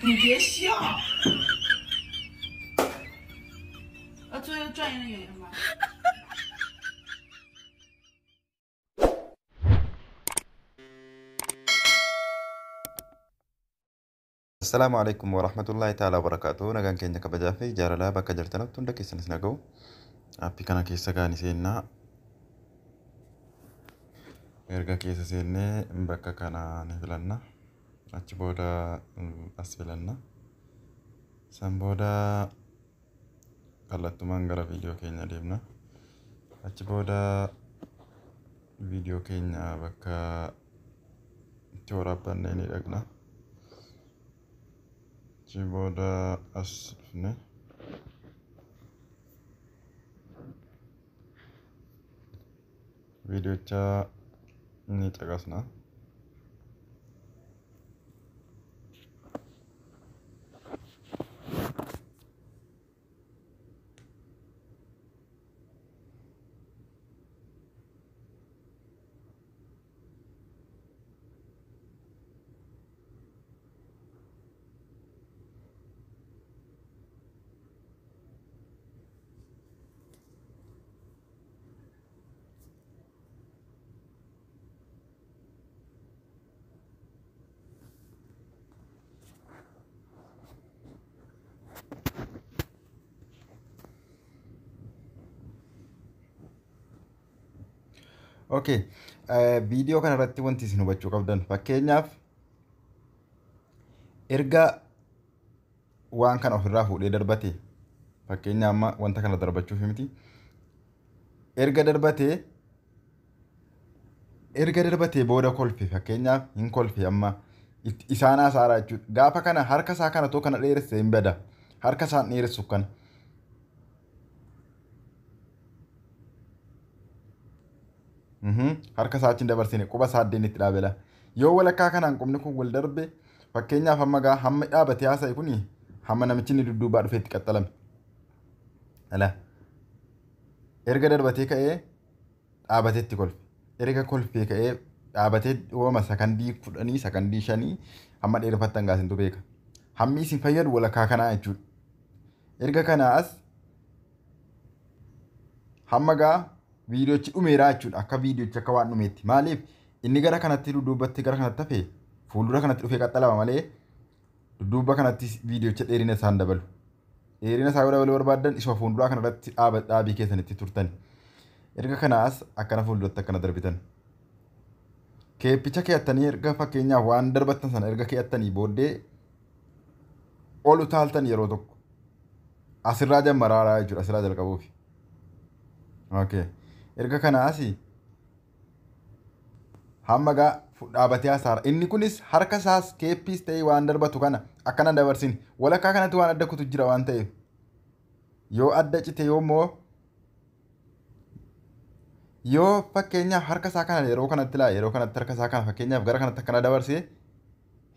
你别笑。要做一个专业的演员吧。 Assalaamu alaikum warahmatullahi ta'ala wabarakaatuh. Nagaan keenya kabajaa fi jaalalaa bakka jirtanitti hunda keessanis naga'u. Aappii kana keessa gaanii seennaa. Erga keessa seennee bakka kana ni filanna. Achi booda as filanna. San booda kallattumaan gara viidiyoo keenya deemna. Achi booda viidiyoo keenya bakka itti waraabbanne ni dhaqna. Achi booda as dhufne viidiyocha ni caqasna. Okay. Viidiyoo kana irratti wanti isin hubachuu qabdan fakkeenyaaf erga waan kana ofirraa fuudhee darbate, fakkeenya amma wanta kana darbachuuf miti, erga darbatee booda kolfe, fakkeenyaaf hin kolfe, amma isaan haasa'aa jechuudha. Gaafa kana harka isaa kana too kana dheeresse hin bada, harka isaan dheeressu kana. Harka isaa achiin dabarsine, quba isaa addeen itti dhaabela. Yoo walakkaa kanaan qubni kun wal darbe, fakkeenyaaf hamma gaa hamma dhaabatee haasa'e kuni hamma namichi inni dudduubaa dhufee itti qaxxalame. Ala. Erga darbatee ka'ee dhaabatee itti kolfe. Erga kolfee ka'ee dhaabatee ooma sakandii 10, sakandii 5, hamma dheerfattan gaasintu beeka. Hammi isin fayyadu walakkaa kanaa jechuudha. Erga kanaa as hamma gaa viidiyochi dhumeeraa jechuudha. Akka viidiyochi akka waan dhumeetti. Maaliif inni gara kanatti dudduubatti gara kanatti hafe, fuuldura kanatti dhufee qaxxalama malee dudduuba kanatti viidiyocha dheerina isaan dabalu. Dheerina isaa yoo dabaluu barbaaddan isuma fuulduraa kanarratti dhaabii keessanitti turtan. Erga kanaa as akkana fuulduratti akkana darbitan. Keeppicha keeyattanii, erga fakkeenyaaf waan darbattan sana erga keeyattanii booddee ol utaaltan yeroo tokko. Asirraa jammaraaraa jechuudha, asirraa jalqabuufi. Okay. Erga kanaa asii hamma gaa dhaabatee hasaara. Inni kunis harka isaas keeppiis ta'ee waan darbatu kana akkana dabarsin. Walakkaa kanatti waan adda kutu jira waan ta'eef. Yoo adda cite, yoo immoo yoo fakkeenyaaf harka isaa kana yeroo kanatti laa yeroo kanatti harka isaa kana fakkeenyaaf gara kanatti akkana dabarsee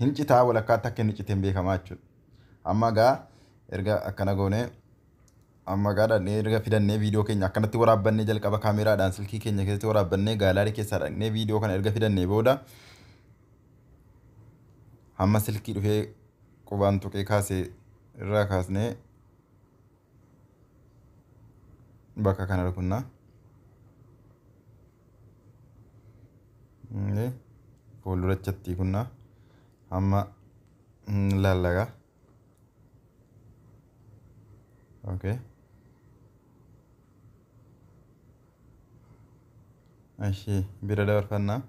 hin citaa, walakkaatti akka inni cite hin beekamaa jechuudha. Amma gaa erga akkana goonee, amma gaa dhaqnee erga fidannee viidiyoo keenya akkanatti waraabbannee, jalqaba kaameraadhaan silkii keenya keessatti waraabbannee, gallery keessaa dhaqnee viidiyoo kana erga fidannee booda hamma silkii dhufee qubaan tuqee kaasee irraa kaasnee bakka kana rukunnaa. Fuuldurachatti kunnaa hamma lallagaa. Okay. Ishee bira dabarfannaa.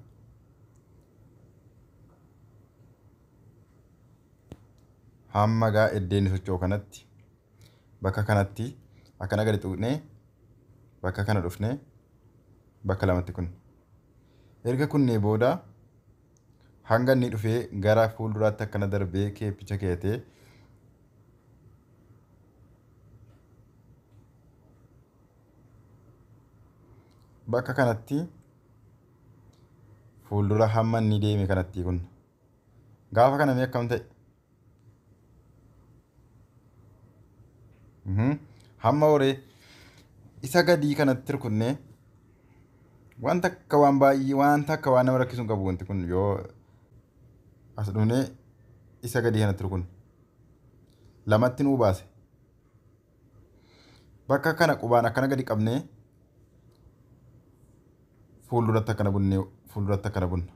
Hamma gaa iddeen socho'u kanatti bakka kanatti akkana gadi tuqnee, bakka kana dhufnee bakka lamatti kun. Erga kunnee booda hanga inni dhufee gara fuulduraatti akkana darbee keeppicha keetee bakka kanatti fuuldura hamma inni deeme kanatti kun. Gaafa kana mee akkam ta'e? Hamma horee isa gadii kanatti rukunnee wanta akka waan baay'ee wanta akka waan nama rakkisu hin qabu wanti kun, yoo as dhufnee isa gadii kanatti rukunne. Lamatti nuu baase. Bakka kana qubaan akkana gadi qabnee fuulduratti akkana bunnee fuulduratti akkana bunna.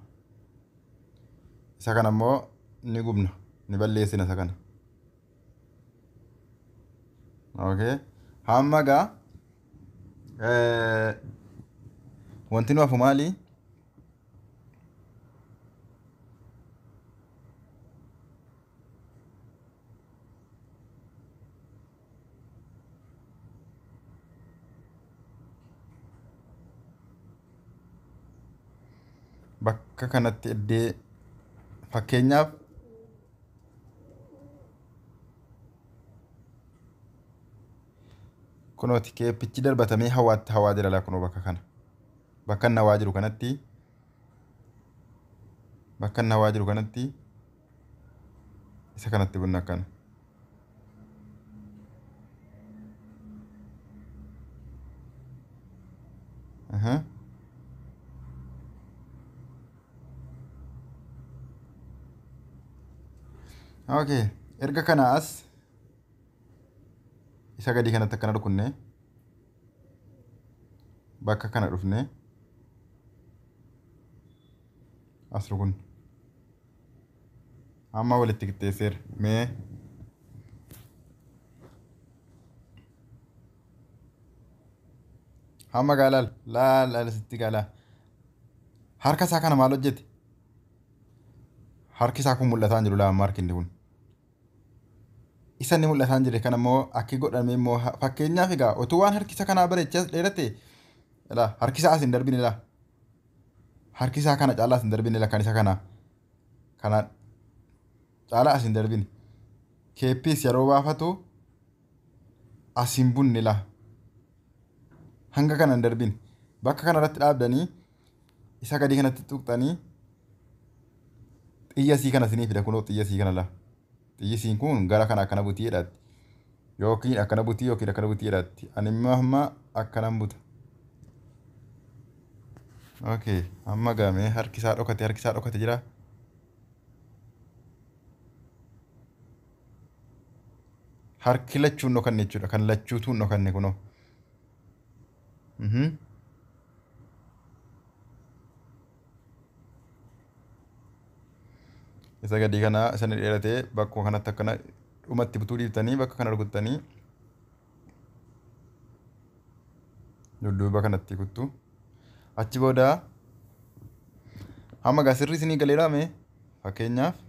Isa kana immoo ni gubna, ni balleessina isa kana. Okay. Hamma gaa wanti nu hafu maali? Bakka kanatti iddee fakkeenyaaf kunooti keeppichi darbatamee hawaatti hawaa jira laa kunoo bakka kana. Bakka inni hawaa jiru kanatti bakka inni hawaa jiru kanatti isa kanatti bunna akkana. Okay. Erga kana as isa gadii kanatti akkana rukunne bakka kana dhufne as rukunne. Amma walitti qixxeesseera. Mee hamma gaa laal laal laal sitti gaa harka isaa kana maal hojjete? Harki isaa kun mul'ataa hin jiru laa amma harki inni kun. Isa inni mul'ataa hin jirre kana immoo akki godhame immoo fakkeenyaaf egaa utuu waan harki isa kanaa bareechee as dheerate laa harki isaa as hin darbine laa. Harki isaa kana caalaa as hin darbine laa kan isa kana kana caalaa as hin darbine. Keeppiis yeroo baafatu as hin bunne laa. Hanga kana hin darbine. Bakka kana irratti dhaabdanii isa gadii kanatti tuqxanii xiyya sii kana isinii fida kunoo xiyya sii kana laa. Xiyyi siin kun gara kana akkana butii jedhaatti. Yookiin akkana butii yookiin akkana butii jedhaatti. Ani immoo amma akkanan buta. Okay, amma gaamee harki isaa dhokate harki isaa dhokate jira. Harki lachuun dhokanne jechuudha. Kan lachuutu hin dhokanne kunoo. Isa gadii kana isa ni dheeratee bakkuma kanatti akkana dhumatti butuu dhiiftanii bakka kana rukuttanii dudduuba kanatti kuttu. Achi booda hamma gaa sirrii isinii galeera mee fakkeenyaaf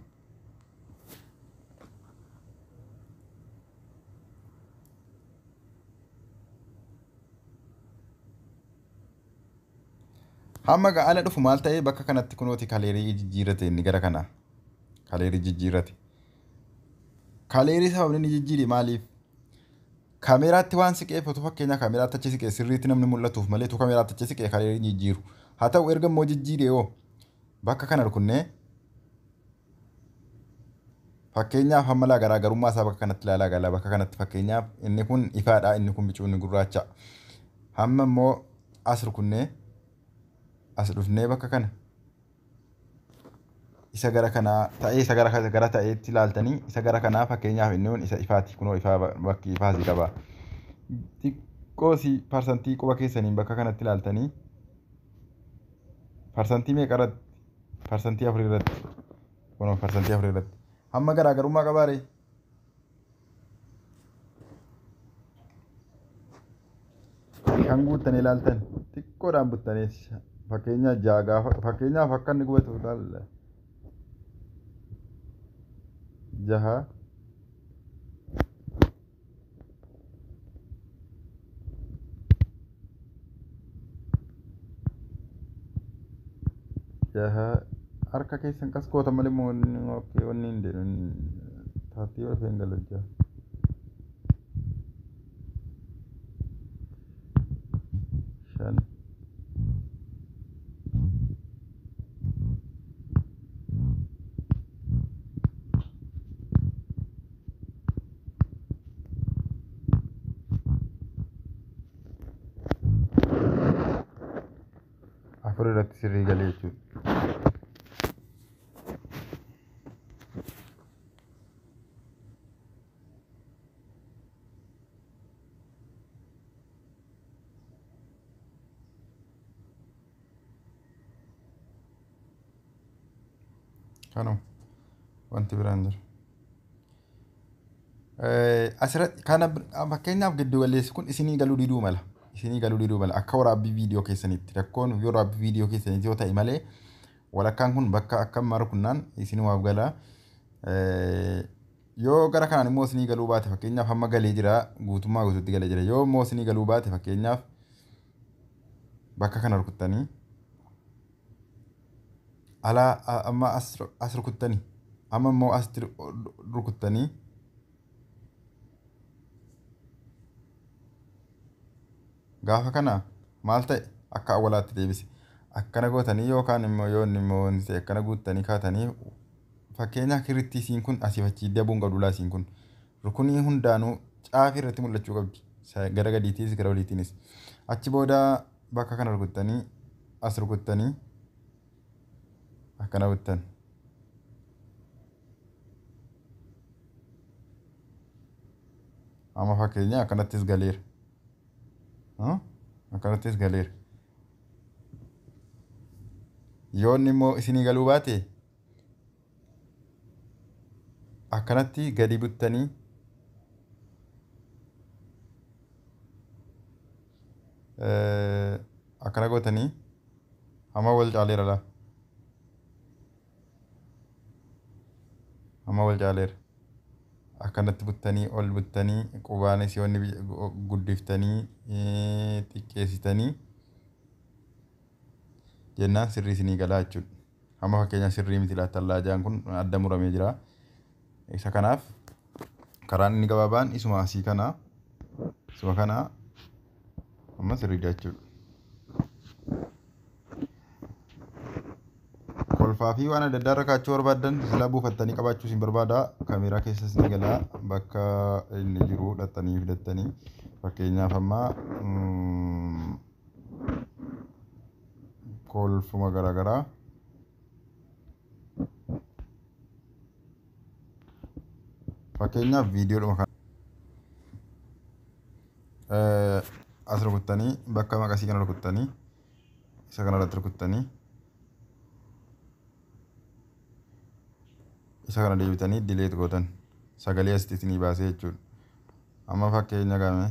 hamma gaa ala dhufu maal ta'ee bakka kanatti kunooti kaleerii jijjiirate inni gara kana. Kaleerii jijjiirate. Kaleerii sababni inni jijjiire maaliif? Kaameraatti waan siqeef otoo fakkeenyaa kaameraatti achi siqee sirriitti namni mul'atuuf malee otoo kaameraatti achi siqee kaleerii jijjiiru. Haa ta'u erga immoo jijjiire hoo bakka kana rukunnee fakkeenyaaf hamma laa garaagarummaa isaa bakka kanatti ilaalaa gala bakka kanatti fakkeenyaaf inni kun ifaadha inni kun bicuun gurraacha. Hamma immoo as rukunnee as dhufnee bakka kana isa gara kanaa ta'ee isa gara ta'eetti ilaaltanii isa gara kanaa fakkeenyaaf inni kun isa ifaati kunoo ifaa bakki ifaa asii qaba. Xiqqoo si parsantii quba keessaniin bakka kanatti ilaaltanii parsantii meeqa irratti? Parsantii 4 irratti. Kunoo parsantii 4 irratti. Hamma garaagarummaa qabaaree? Kan guuttanii ilaaltan xiqqoodhaan buttanii fakkeenyaaf ja'a gaafa fakkeenyaaf akka inni gubatu ilaalla. Jaha jaha harka keessan qas goota malee immoo wanni hin deemu taattii wal fe'in galu jaha. Shan afur irratti sirrii galee jechuudha. Kanuma wanti biraan jiru. Asirratti kana fakkeenyaaf giddu galeessi kun isinii galuu diduu mala. Isinii galuu diduu mala akka waraabbii viidiyoo keessanitti rakkoon yoo waraabbii viidiyoo keessanitti yoo ta'e malee walakkaan kun bakka akka maru kunnaan isinumaaf gala. Yoo gara kanaan immoo isinii galuu baate, fakkeenyaaf hamma galee jira, guutummaa guutuutti galee jira. Yoo immoo isinii galuu baate, fakkeenyaaf bakka kana rukuttanii alaa amma as rukuttanii, amma immoo asitti rukuttanii gaafa kana maal ta'e akka awwalaatti deebise. Akkana gootanii yookaan immoo yoo inni immoo wanti ta'e akkana guuttanii kaatanii, fakkeenyaaf kirritti isiin kun asiif achi dabuun qabdu laa. Isiin kun rukunii hundaanuu caafii irratti mul'achuu qabdi, gara gadiitiis gara oliitiinis. Achi booda bakka kana rukuttanii, as rukuttanii, akkana guttan. Amma fakkeenya akkanattis galeera. Akkanattis galeera. Yoo inni immoo isinii galuu baate, akkanatti gadi buttanii akkana gootanii hamma wal caaleera laa. Hamma wal caaleera. Akkanatti buttanii, ol buttanii, qubaanis yoo inni guddiftanii xiqqeessitanii jennaan sirrii isinii galaa jechuudha. Hamma fakkeenya sirrii miti laatallaajaan kun adda muramee jira. Isa kanaaf karaan inni gabaabaan isuma asii kana, isuma kana amma sirriidha jechuudha. Kolfaa fi waan adda addaa irra kaachuu barbaaddan silaa buufattanii qabaachuu isin barbaada. Kaameeraa keessas ni gala, bakka inni jiru dhattanii fidattanii, fakkeenyaaf amma kolfuma garaagaraa fakkeenyaaf viidiyoodhuma kana as rukuttanii, bakka maqasii kana rukuttanii, isa kana irratti rukuttanii, isa kana deebitanii delete gootan, sagalee asitti isinii baasee jechuudha. Amma fakkeenya game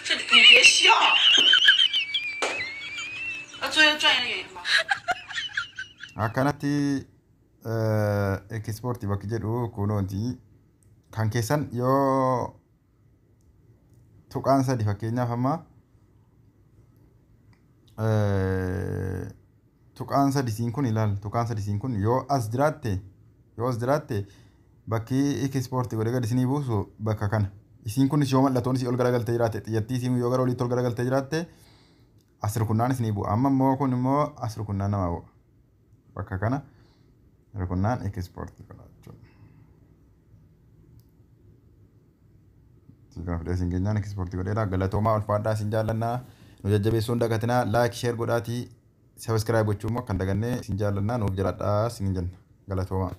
这你别笑。要做一个专业的演员吧。 Akkanatti export bakki jedhu kunooti kan keessan yoo tuqaan sadi, fakkeenyaaf amma tuqaan sadi siin kun ilaal, tuqaan sadi siin kun yoo as jiraatte bakki export godhee gadi isinii buusu bakka kana. Isiin kunis yoo mallattoon isii ol garagaltee jiraatte, xiyyattii isiin yoo gara oliitti ol garagaltee jiraatte, as rukunnaan isinii bu'a. Amma immoo kun immoo as rukunnaan namaa bu'a. Bakka kana rukunnaan export godha jechuudha. Kana fidee isin keenyaan export godheera. Galatoomaa, ulfaadhaa, isin jaallannaa. Nu jajjabeessuun dagatinaa, like, share godhaatii, subscribe gochuu immoo kan dagannee. Isin jaallannaa, nuuf jiraadhaa isin jenna. Galatoomaa.